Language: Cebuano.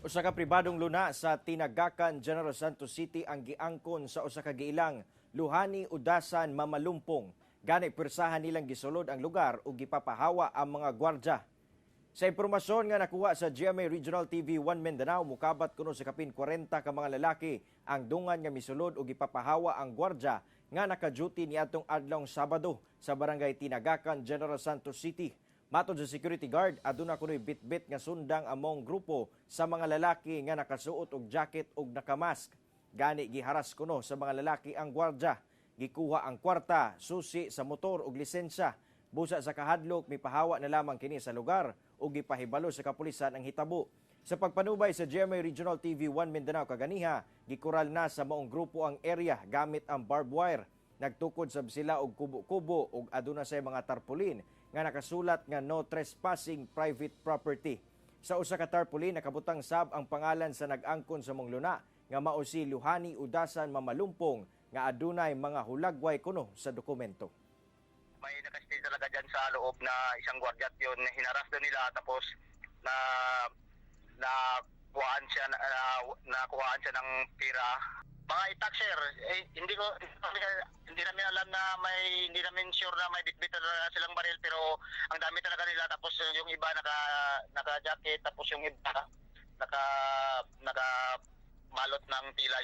Usa ka pribadong luna sa Tinagacan, General Santos City ang giangkon sa usa ka giilang Luhani Udasan Mamalumpong. Gani pwersahan nilang gisulod ang lugar ug gipapahawa ang mga gwardya. Sa impormasyon nga nakuha sa GMA Regional TV 1 Mindanao, mukabat kuno sa kapin 40 ka mga lalaki ang dungan nga misulod ug gipapahawa ang gwardya nga naka-duty niadtong adlawng Sabado sa Barangay Tinagacan, General Santos City. Matod sa security guard, aduna kuno'y bitbit nga sundang among grupo sa mga lalaki nga nakasuot og jacket ug nakamask. Gani giharas kuno sa mga lalaki ang gwardya. Gikuha ang kwarta, susi sa motor ug lisensya. Busa sa kahadlok, mipahawa na lamang kini sa lugar ug gipahibalo sa kapulisan ang hitabo. Sa pagpanubay sa GMA Regional TV 1 Mindanao kaganiha, gikural na sa maong grupo ang area gamit ang barbed wire. Nagtukod sab sila og kubo-kubo ug aduna say mga tarpaulin nga nakasulat nga "No trespassing, private property." Sa usa ka tarpaulin, nakabutang sab ang pangalan sa nag-angkon sa maong luna nga mao si Luhani Udasan Mamalumpong nga adunay mga hulagway kuno sa dokumento. May nakastay talaga dyan sa loob na isang gwardiya at yun, hinaras doon nila, tapos na nakuhaan siya na, nakuhaan siya ng pera. Mga itak, sir, eh, hindi namin alam na may, hindi namin sure na may bitbit talaga silang baril, pero ang dami talaga nila. Tapos yung iba naka jacket, tapos yung iba naka naka balot ng tela.